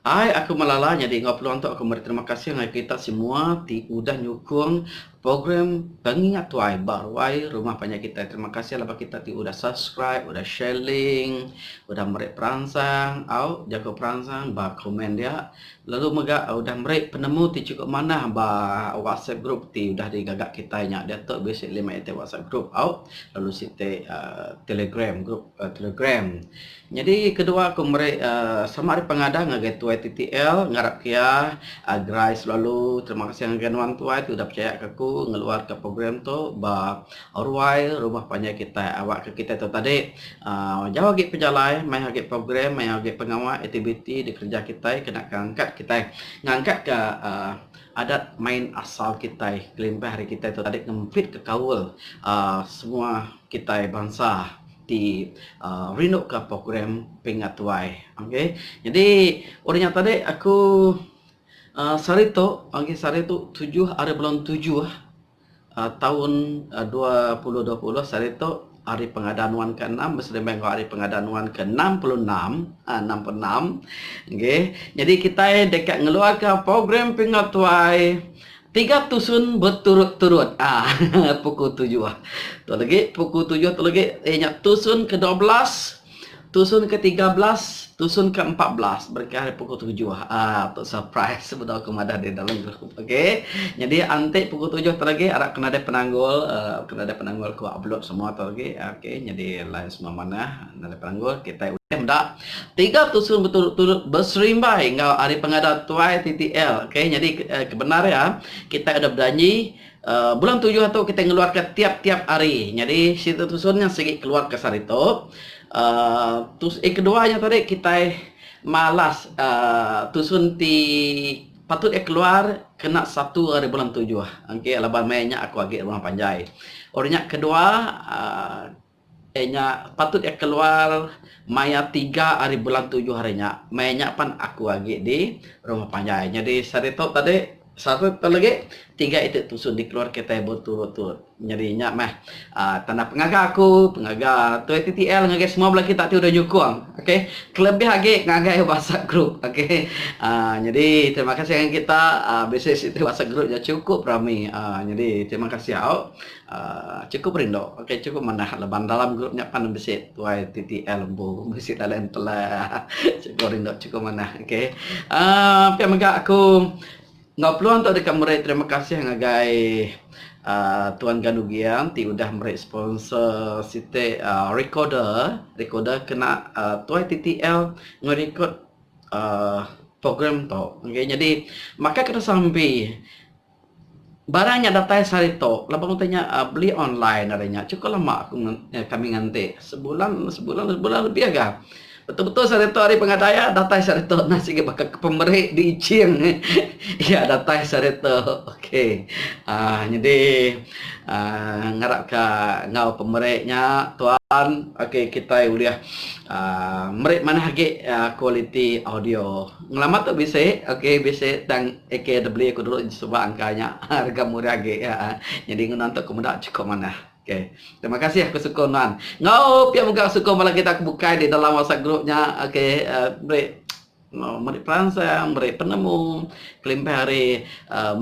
Ai aku melala nyadi enggau peluang tu aku meri terima kasih ngagai kita semua ti udah nyukung program Pengingat Tuai ba ruai rumah panjai kitai. Terima kasih laban kita ti udah subscribe, udah share link, udah meri peransang au jaku peransang ba komen dia lalu mega udah meri penemu ti chukup manah ba WhatsApp group ti udah digaga kitai nya. Diatu bisi lima iti WhatsApp group au lalu siti uhh Telegram group Telegram. Nyadi kedua aku meri sama ari pengadah ngagai tuai TTL ngarap ke iya gerai selalu terima kasih ngagai nuan tuai ti udah pechaya ke aku ngeluar ke program tu ba ruai rumah panjai kitai awak ke kitai tu tadi uhh jauh agi pejalai mayuh agi program mayuh agi pengawa aktiviti dikereja kitai kena ke angkat kitai ngangkat ka uhh adat main asal kitai kelimpah ari kitai tu tadi ngempit ke kaul uhh semua kitai bansa. Ti rindu ka program Pingat Tuai. Ok. Nyadi orang nya tadi aku uhh sehari tu agi sehari tu tujuh ari bulan tujuh uhh taun 2020 sehari tu hari pengada nuan ke enam beserimbai enggau hari pengada nuan ke 66 uhh 66 ok. Nyadi kitai deka ngeluarka program Pingat Tuai. Tiga tusun beturut-turut ah pukul tujuh. Tu lagi pukul tujuh tu lagi iya nya tusun ke 12, tusun ke 13, tusun ke 14 berengkah ari pukul tujuh. Ah tu surprise sebedau aku madah di dalam group. Okey. Nyadi anti pukul tujuh tu lagi arap ke nadai penanggul uhh ke nadai penanggul ku upload semua tu lagi. Okey nyadi line semua manah nadai penanggul kitai ulih meda Tiga tusun beturut-turut beserimbai enggau Hari Pengada Tuai TTL. Okey, nyadi kebendar iya kitai udah bejanji uhh bulan tujuh tu kitai ngeluarka tiap-tiap hari. Nyadi siti tusun nya sigi keluarka sehari tu. Uhh tus eh kedua nya tadi kitai malas uhh tusun ti patut iya keluar kena satu hari bulan tujuh. Okey laban maya nya aku agi rumah panjai. Orang nya kedua uhh Iya nya patut iya keluar maya tiga ari bulan tujuh hari nya. Maya nya pan aku agi di rumah panjai. Nyadi sehari tu tadi, sehari tu lagi tiga iti tusun dikeluar kitai beturut-turut. Nyadi nya meh aaa tanda pengaga aku, pengaga tuai TTL ngagai semua bala kita ti udah nyukung. Okey. Kelebih agi ngagai WhatsApp group. Okey. Aaa nyadi terima kasih ngagai kita aaa bisi siti WhatsApp group nya chukup rami. Aaa nyadi terima kasih au. Aaa chukup rindu ok chukup manah laban dalam group nya pan bisi tuai TTL empu bisi dalam telah chukup rindu chukup manah ok aaa pia mega aku enggau peluang tu deka meri terima kasih ngagai aaa tuan Ganu Giang ti udah meri sponsor siti aaa recorder recorder kena aaa tuai TTL ngerecord aaa program tu ok nyadi maka kita sampi. Barang nya datai sehari tu laban utai nya beli online ari nya chukup lama aku kami nganti sebulan sebulan sebulan lebih ga. Betul betul sehari tu ari pengadai iya datai sehari tu nah sigi baka ke pemeri di iching iya datai sehari tu ok uhh nyadi uhh ngarap ka enggau pemeri nya tuan ok kitai ulih uhh meri manah agi kualiti audio. Ngelama tu bisi ok bisi tang. AKW aku dulu suba angka nya rega murah agi nyadi nguna tu aku meda chukup manah. Ok terima kasih aku sukung nuan. Enggau pia mega sukung bala kita ke bukai di dalam WhatsApp group nya ok meri meri peransang meri penemu kelimpah ari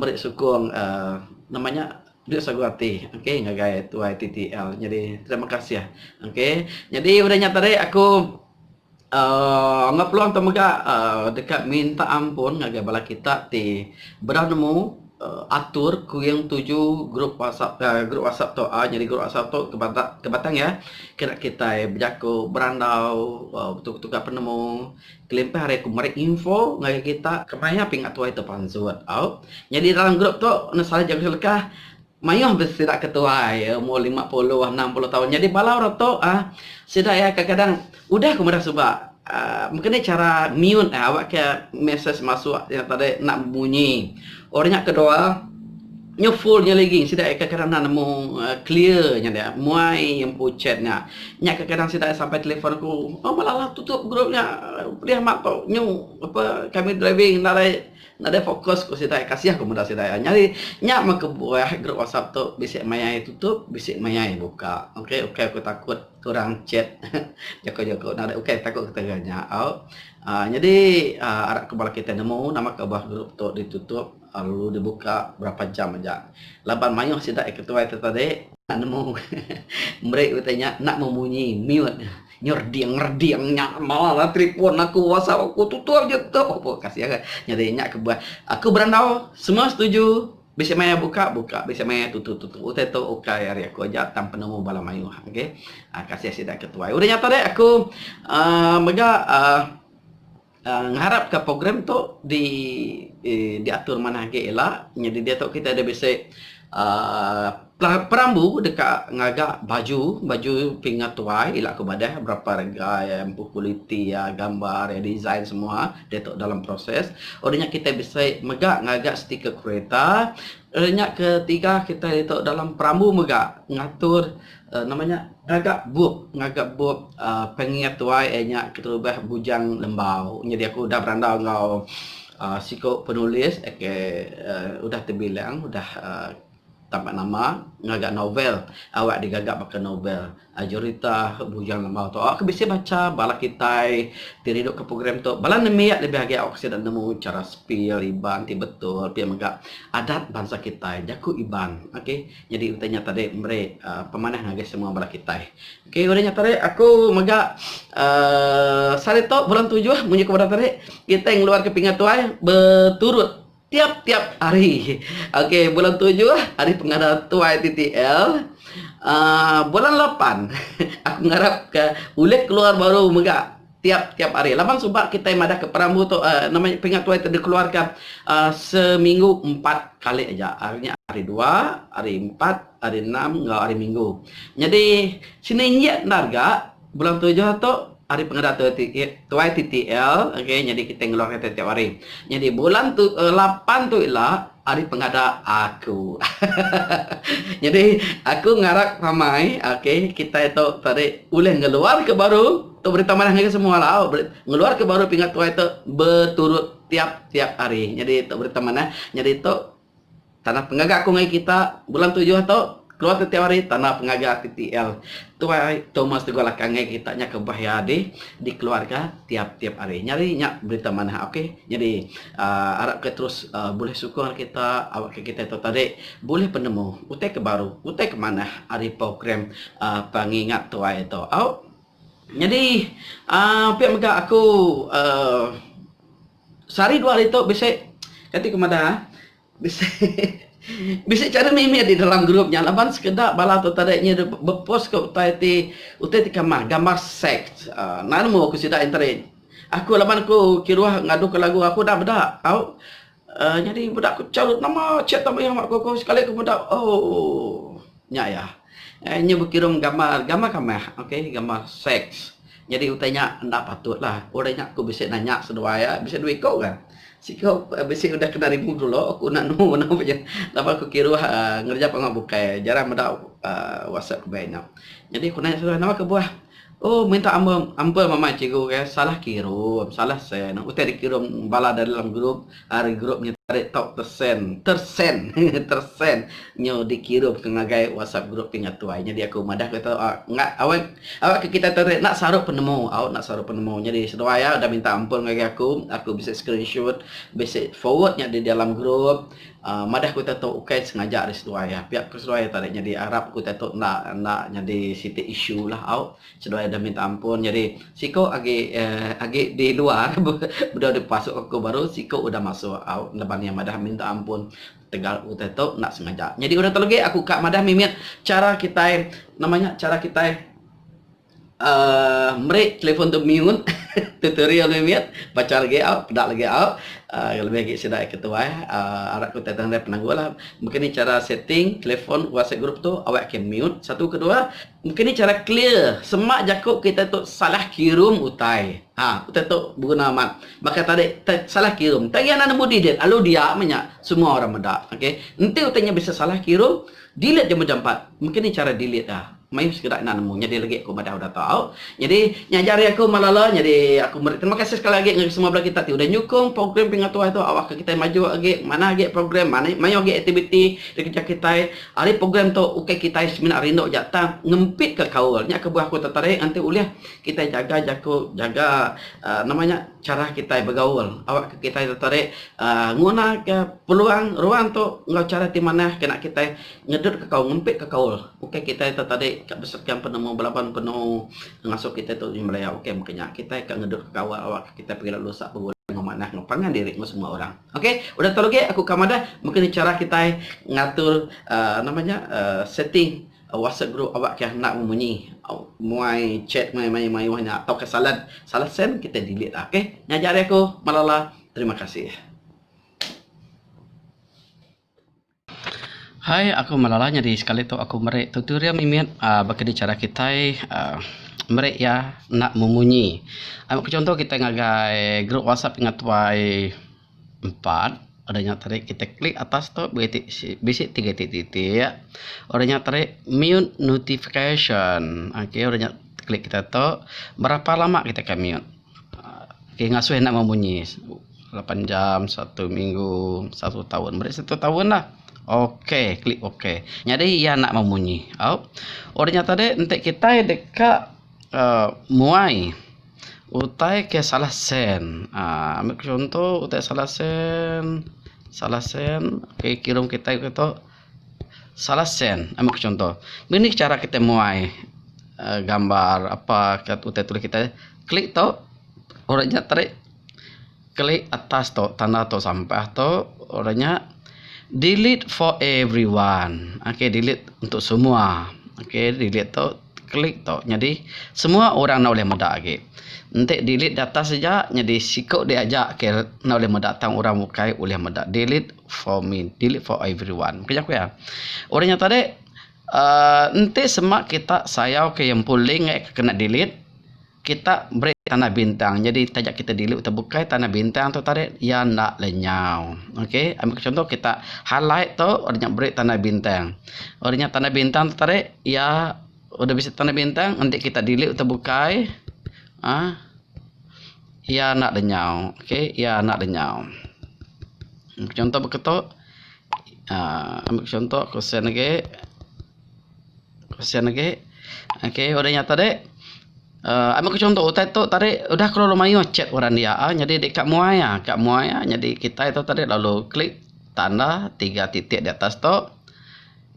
meri sukung uhh nama nya duit sagu ati ok ngagai tuai TTL. Nyadi terima kasih ok. Nyadi udah nya tadi aku. Uhh enggau peluang tu mega uhh deka minta ampun ngagai bala kita ti beda nemu uhh atur kuing tuju group whatsapp uhh group whatsapp tu uhh nyadi group whatsapp tu ke bata ke batang iya kena kitai bejaku berandau uhh betukar penemu kelimpah ari ku meri info ngagai kita kemaya pingat tuai tu pansut au. Nyadi dalam group tu ne salah jaku selekah. Mayuh bisi sida ke tuai umur 50, 60 taun. Nyadi bala orang tu ah sida iya kadang-kadang udah ku meda suba aaa mungkin nya chara mute awak ke mesej masuk nya tadi enda bemunyi. Orang nya kedua nyu full nya lagi sida iya kadang-kadang enda nemu clear nya dia muai empu chat nya. Nya kadang-kadang sida iya sampai telefon aku, oh bala tutup group nya pedih amat tu nyu ape kami driving nadai Nadai fokus ku sida kasih ku meda sida iya. Nyadi nya meh kebuah group WhatsApp tu bisi maya iya tutup bisi maya iya buka. Okey ukai aku takut. Orang chat jako-jako nadai ukai takut ketegal nya au. Aaa nyadi aaa arap ke bala kitai nemu nama kebuah group tu ditutup lalu dibuka berapa jam aja. Laban mayuh sida ketuai tu tadi nemu meri utai nya enda memunyi mute nyerding reding nya malah telefon aku whatsapp aku tutup je tu kasih nyadi nya kebuah aku berandau semua setuju. Bisi maya buka, buka. Bisi maya tutu, tutu. Utai tu ukai ari aku aja tang penemu bala mayuh. Okey. Aaa kasih sida ke tuai. Udah nya tadi aku aaa mega aaa ngarapka program tu di diatur manah agi ila. Nyadi diatu kitai deh bisi aaa perambu deka ngaga baju, baju pingat tuai ila ku madah berapa rega iya empu kualiti iya gambar iya design semua. Diatu dalam proses. Udah nya kitai bisi mega ngaga stiker kereta. Udah nya ketiga kitai ditu dalam perambu mega ngatur uhh nama nya ngaga bup, ngaga bup uhh pengingat tuai iya nya keterubah Bujang Lembau. Nyadi aku udah berandau enggau uhh siku penulis ke uhh udah tebilang udah uhh Tampa nama ngaga novel awak digaga baka novel jerita Bujang Lembau tu. Awak ke bisi bacha bala kitai ti rindu ke program tu bala nembiak lebih agi awak sida nemu chara spil Iban ti betul pia mega adat bansa kitai jaku Iban ok. Nyadi utai nya tadi meri uhh pemanah ngagai semua bala kitai. Ok udah nya tadi aku mega uhh sehari tu bulan tujuh munyi ku madah tadi kitai ngeluarka pingat tuai beturut. Tiap-tiap hari. Okey, bulan tujuh hari pengada tuai TTL. Uh, bulan lapan aku ngarap ke ulih keluar baru mega tiap-tiap hari. Laban suba kitai madah ke perambu tu uh, nama pingat tuai tu dikeluarka uh, seminggu empat kali aja. Hari nya hari dua, hari empat, hari enam enggau hari minggu. Nyadi seninjik endar ga Bulan tujuh tu hari pengada tuai TTL okay nyadi kitai ngeluarka tiap-tiap hari. Nyadi bulan tu lapan tu ila hari pengada aku. Nyadi aku ngarap pamai okay kitai tu tadi ulih ngeluarka baru tu berita manah ngagai semua lah au ngeluarka baru pingat tuai tu beturut tiap-tiap hari. Nyadi tu berita manah. Nyadi tu Tanah pengaga aku ngagai kita bulan tujuh tu keluar tetiap hari tanah pengaga TTL Tuai Thomas Teguh Lakang ngagai kita nya kebuah iya dih dikeluarka tiap-tiap hari. Nyadi nya berita manah ok. Nyadi uhh arap ke terus uhh bulih sukung ari kita awakka kita tu tadi bulih penemu utai ke baru utai ke manah ari program uhh pengingat tuai tu au. Nyadi uhh pia mega aku uhh sehari dua hari tu bisi kati ku madah. Bisi bisi chara mimit di dalam group nya laban sekeda bala tu tadi nya bepost ka utai ti utai ti kamah gambar seks uhh enda nemu ku sida entry. Aku laban ku kiruh ngadu ka lagu aku enda meda au uhh nyadi meda ku charut nama chat mayuh amat ku sekali ku meda ooh nya iya. Nya bekirum gambar gambar kamah okay gambar seks nyadi utai nya enda patut lah. Orang nya ku bisi nanya seduai iya bisi dua iku ka. Siko bisi udah kena remove dulu aku enda nemu meno pun laban aku kiruh uhh ngereja pengawa bukai jarang meda uhh whatsapp ku nya. Nyadi ku nanya seduai nama kebuah oh minta ampun ampun mama cikgu ke salah kirum salah send utai dikirum bala da dalam group ari group nya tadi tau tersend tersend tersend nyu dikirum ke ngagai whatsapp group ti ngatuai. Nyadi aku madah ku tu awak Awak ke kitai tu enda saru penemu au enda saru penemu nyadi seduai iya udah minta ampun ngagai aku aku bisi screenshot bisi forward nya di dalam group uhh madah ku tu ukai sengaja ari seduai iya pia ku seduai iya tadi nyadi arap ku tu enda enda nyadi siti isu lah au seduai udah minta ampun nyadi siko agi uhh agi di luar bedau dipasuk aku baru siko udah masuk au laban iya madah minta ampun. Tegal utai tu enda sengaja. Nyadi udah tu legi aku ka madah mimit chara kitai nama nya chara kitai uhh meri telefon tu mute tutorial mimit bacha legi au peda legi au uhh lebih agi sida ke tuai uhh arap ku utai nadai penanggul lah. Mungkin ni chara setting telefon whatsapp group tu awak ke mute satu kedua mungkin ni chara clear sema jaku kitai tu salah kirum utai. Ha utai tu beguna amat. Baka tadi te salah kirum. Tang iya enda nemu delete alu dia meh nya semua orang meda. Okay. Enti utai nya bisi salah kirum, delete jampat jampat. Mungkin ni chara delete iya. Mayuh sekeda enda nemu nyadi legi aku madah udah tau. Nyadi nya aja ari aku Malala nyadi aku meri terima kasih sekali agi ngagai semua bala kita ti udah nyukung program Pingat Tuai tu awakka kitai maju agi manah agi program manah mayuh agi aktiviti dikereja kitai. Ari program tu ukai kitai semina rindu aja tang ngempitka kaul. Nya kebuah aku tertarik enti ulih kitai jaga jaku jaga uhh nama nya chara kitai begaul awakka kitai tertarik uhh ngunaka peluang ruang tu enggau chara ti manah kena kitai Ngedut ke kaul, ngempit ke kaul. Ukai kitai tu tadi ka besekian penemu belaban penemu ngasuh kitai tu nyau belaya ukai meka nya. Kitai ka ngedut ke kaul awak ke kitai pegila lusa begulai enggau manah enggau pangan diri enggau semua orang. Ok udah tu lagi aku ka madah meka ni chara kitai ngatur uhh nama nya uhh setting whatsapp group awak ke enda memunyi muai chat muai mayuh mayuh nya tauka salah salah send kitai delete ok. Nya aja ari aku Malala terima kasih. Hai aku Malala nyadi sekali tu aku meri tutorial mimit uhh baka ni chara kitai uhh meri iya enda memunyi. Ambika chunto kitai ngagai group whatsapp ngan tuai empat udah nya tadi kitai klik atas tu bisi tiga iti titik udah nya tadi mute notification okay udah nya klik kita tu berapa lama kita ka mute. Okay ngasuh enda memunyi lapan jam satu minggu satu taun meri satu taun lah ok klik ok nyadi iya enda memunyi au udah nya tadi enti kitai deka uhh muai utai ke salah send uhh ambi ke chunto utai salah send salah send ok kirum kitai ke tu salah send ambi ke chunto mih chara kitai muai uhh gambar apa ke utai tulis kitai klik tu orang nya tarik klik atas tu tanda tu sampah tu orang nya delete for everyone ok delete untuk semua ok delete tu klik tu nyadi semua orang enda ulih meda agi enti delete di atas aja nyadi siku dia aja ke enda ulih meda tang orang bukai ulih meda delete for me delete for everyone ku jaku iya. Orang nya tadi uhh enti sema kita sayau ke iya empu link ai ke kena delete kita beri tanda bintang nyadi taja kita delete utai bukai tanda bintang tu tadi iya enda lenyau. Okay ambika chunto kita highlight tu orang nya beri tanda bintang. Orang nya tanda bintang tu tadi iya udah bisi tanda bintang enti kita delete utai bukai uhh iya enda lenyau. Okay iya enda lenyau. Chunto baka tu uhh ambika chunto ku send agi. Kesian agi. Okey udah nya tadi uhh ambika chunto utai tu tadi udah kelalu mayuh chat orang dia uhh nyadi deka muai ah ka muai ah nyadi kitai tu tadi lalu klik tanda tiga titik di atas tu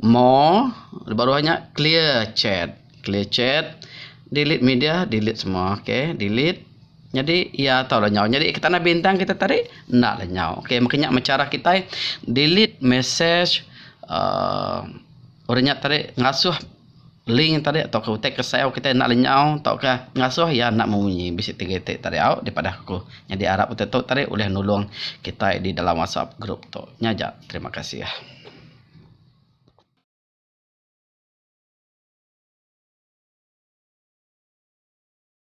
more baru nya clear chat. Clear chat delete media delete semua okey delete nyadi iya tau lenyau. Nyadi tanda bintang kita tadi enda lenyau. Okey maka nya chara kitai delete message uhh Orang nya tadi ngasuh link tadi tauka utai ke sayau kitai enda lenyau tauka ngasuh iya enda memunyi bisi ti iti tadi au dipadah aku. Nyadi arap utai tu tadi ulih nulung kitai di dalam whatsapp group tu. Nya aja. Terima kasih.